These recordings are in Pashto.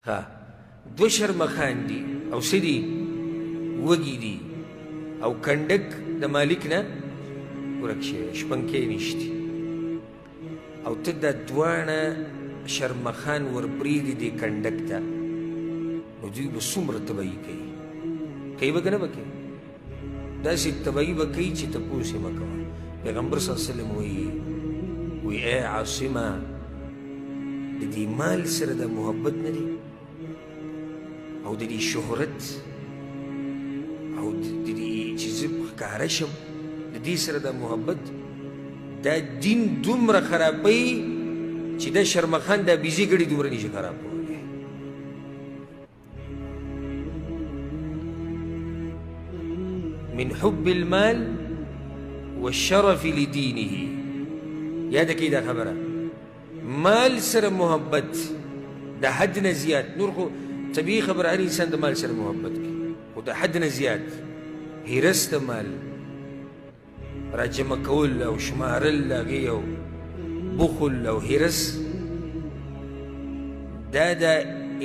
ها دوه شرمخان دي او څه دي؟ وږي دي او کنډک د مالک نه ورک شوی، شپنکی نشتی، او ته دا دواړه شرمخان ورپرېږدي دې کنډک ته، نو دوی به څومره تباهي کوي؟ کوي به که نه به کوي؟ داسې تباهي به کوي چې تپوس یې مه کوه. پیغمبر صلی الله علیه وسلم وایي، وایي ای عاصمه، د دې مال سره د محبت نه دی او د دې شهرت او د دې چې زه ښکاره شم د دې سره د محبت، دا دین دومره خرابوي چې دا شرمخان دا بیزې ګړي دومره نشي خرابولی. من حب المال والشرف لدينه، یاده کړئ دا خبره، مال سره محبت د حد نه زیات. نور خو طبیعي خبره هر انسان د مال سره محبت کوي، خو د حد نه زیات حرص د مال راجمع کول او شمارل هغې او بخل او حرص، دا د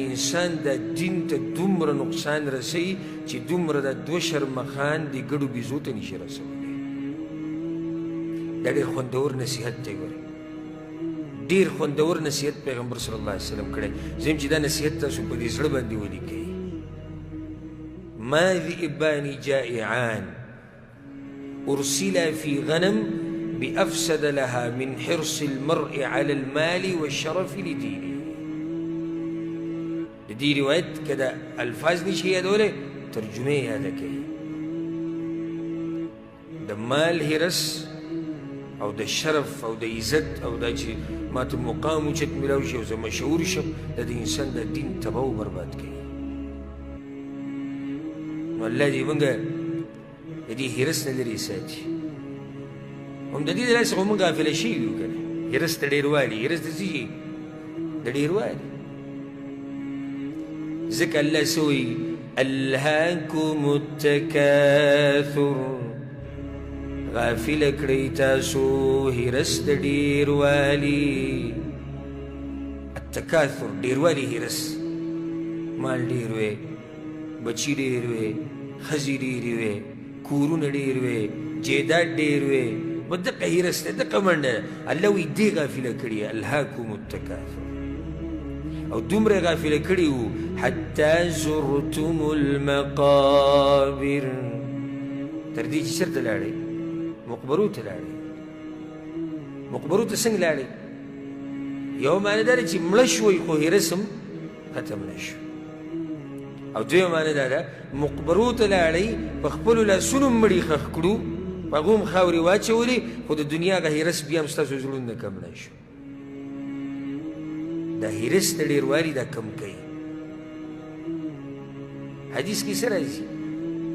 انسان د دین ته دومره نقصان رسوي چې دومره د دوه شرمخان د ګډو بیزو ته نشي رسولی. دا ډېر خوندور نصیحت دی، ګورئ ډېر خوندور نصیحت پیغمبر صلی الله علیه وسلم کړی. زه یم چې دا نصیحت تاسو په دې زړه باندې ولیکئ. ما ذئبان جائعان أرسلا في غنم بأفسد لها من حرص المرء على المال والشرف لدينه. د دې روایت که د الفاظ نشي یادولی ترجمه یې یاده کوي. د مال حرص او د شرف او د عزت او دا چې ما ته مقام اوچت میلاو شي او زه مشهور شم، دا د انسان د دین تباه او برباد کوي. نو الله دې موږ د دې حرص نه لرې ساتي. هم د دې د لاسه خو موږ غافله شوي یو که نه. حرص د ډېروالي، حرص د څه شي؟ د ډېروالي. ځکه الله څه وایي؟ الهاکم التکاثر، غافله کړئ تاسو حرص د ډېروالي. التکاثر ډېروالي، حرص، مال ډېر وی، بچي ډېر وی، ښځې ډېرې وی، کورونه ډېر وی، جایداد ډېر وی، په دقه حرص دی، دقه منډه ده. الله وایي دې غافله کړي، الهاکم التکاثر، او دومره غافله کړي وو حتی زرتم المقابر، تر دې چې چېرته لاړې؟ مقبرو ته لاړې. مقبرو ته څنګه لاړې؟ یو معنی دا ده چې مړه شوئ خو حرص هم ختم نه شو، او دویمه معنی دا ده مقبرو ته لاړئ په خپلو لاسونو مړي ښخ کړو، په هغو هم خاورې واچولې، خو د دنیا هغه حرص بیا هم ستاسو زړونه کم نه شو. دا حرص د ډېروالي دا کم کوي. حدیث کې څه راځي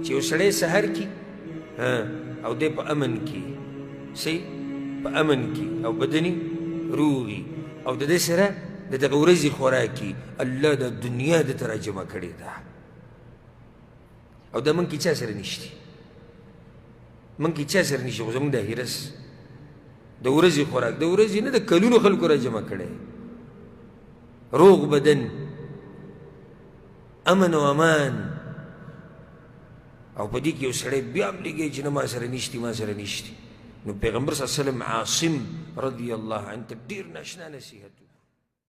چې یو سړی سهار کې او دی په امن کې، صحیح په امن کې او بدني روغي، او د دې سره د دغه ورځې خوراکي الله د دنیا د ته راجمع کړې ده. او دا موږ کې چا سره نشتي، موږ کې چا سره نشتي، خو زموږ د حرص د ورځې خوراک د ورځې نه د کلونو خلکو راجمع کړی، روغ بدن، امن او امان، او په دې کې یو سړی بیا هم لګوي چې نه ما سره نشتي، ما سره نشتي. نو پیغمبر صلی الله علیه وسلم عاصم رضی الله عنه ته ډېر ناشنا نصیحت